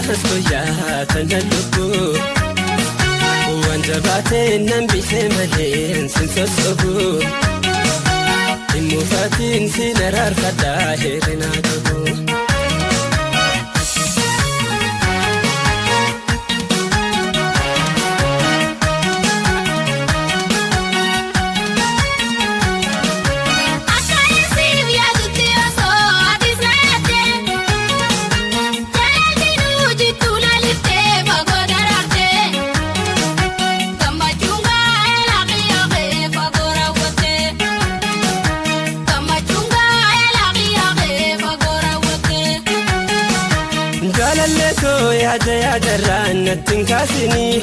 yaas guyyaa tana lubbuu. Waan jabaatee nan bisee malee sin sossobu. Hin mufatiin sin araarfadhaa hir'inaa qabu. Akka isiif yaadutti osoo atis na yaadde, jaalalli nu jittuu na liftee fagoo daraarte, gammachuun gaa'ela qiyyaaqee fagoo raawwatte, gammachuun gaa'ela qiyyaaqee fagoo raawwatte. Jaalallee koo yaada yaadarraan natti hin kaasinii.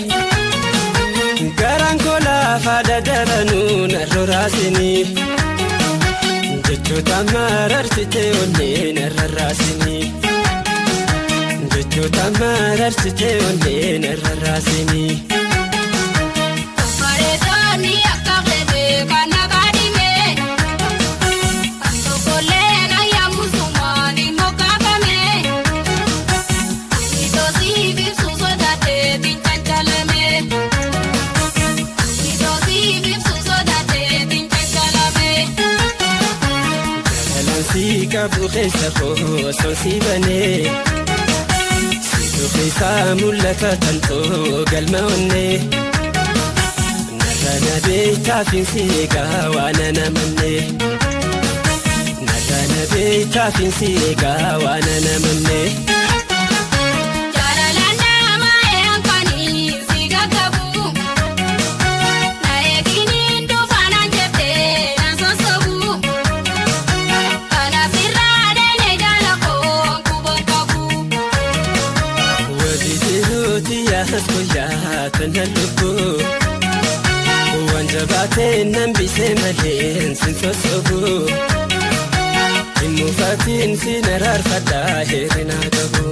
Garaan koo laafaa dadaranuu narra raasinii. Jechoota mararsitee onnee narra raasinii. Jechoota mararsitee onnee narra raasinii. Bareedoonni akka qeebee kan akaadhime, kan tokkollee nayyaa sumaan hin moggaafame. Ani toosiif ibsu sodaatee tincancalame. Ani toosiif ibsu sodaatee tincancalame. Jaalalaan si qabu keessa koo osoo si banee. Situ keessaa mul'ata tantoo galma onnee. Narra na beektaafin si eegaa waan anamannee. Narra na beektaafin si eegaa waan anamannee. Jaalalaan nama eeyankanii si gaggabu. Na eeginiin dhufaanaan jettee na sossobu. Kanaaf irraa deemee jaala koo kuboon qabu. Walii jiruuti yaas guyyaa tana lubbuu. Waan jabaatee nan bisee malee sin sossobu. Hin mufatiin sin araarfadhaa hir'inaa qabu.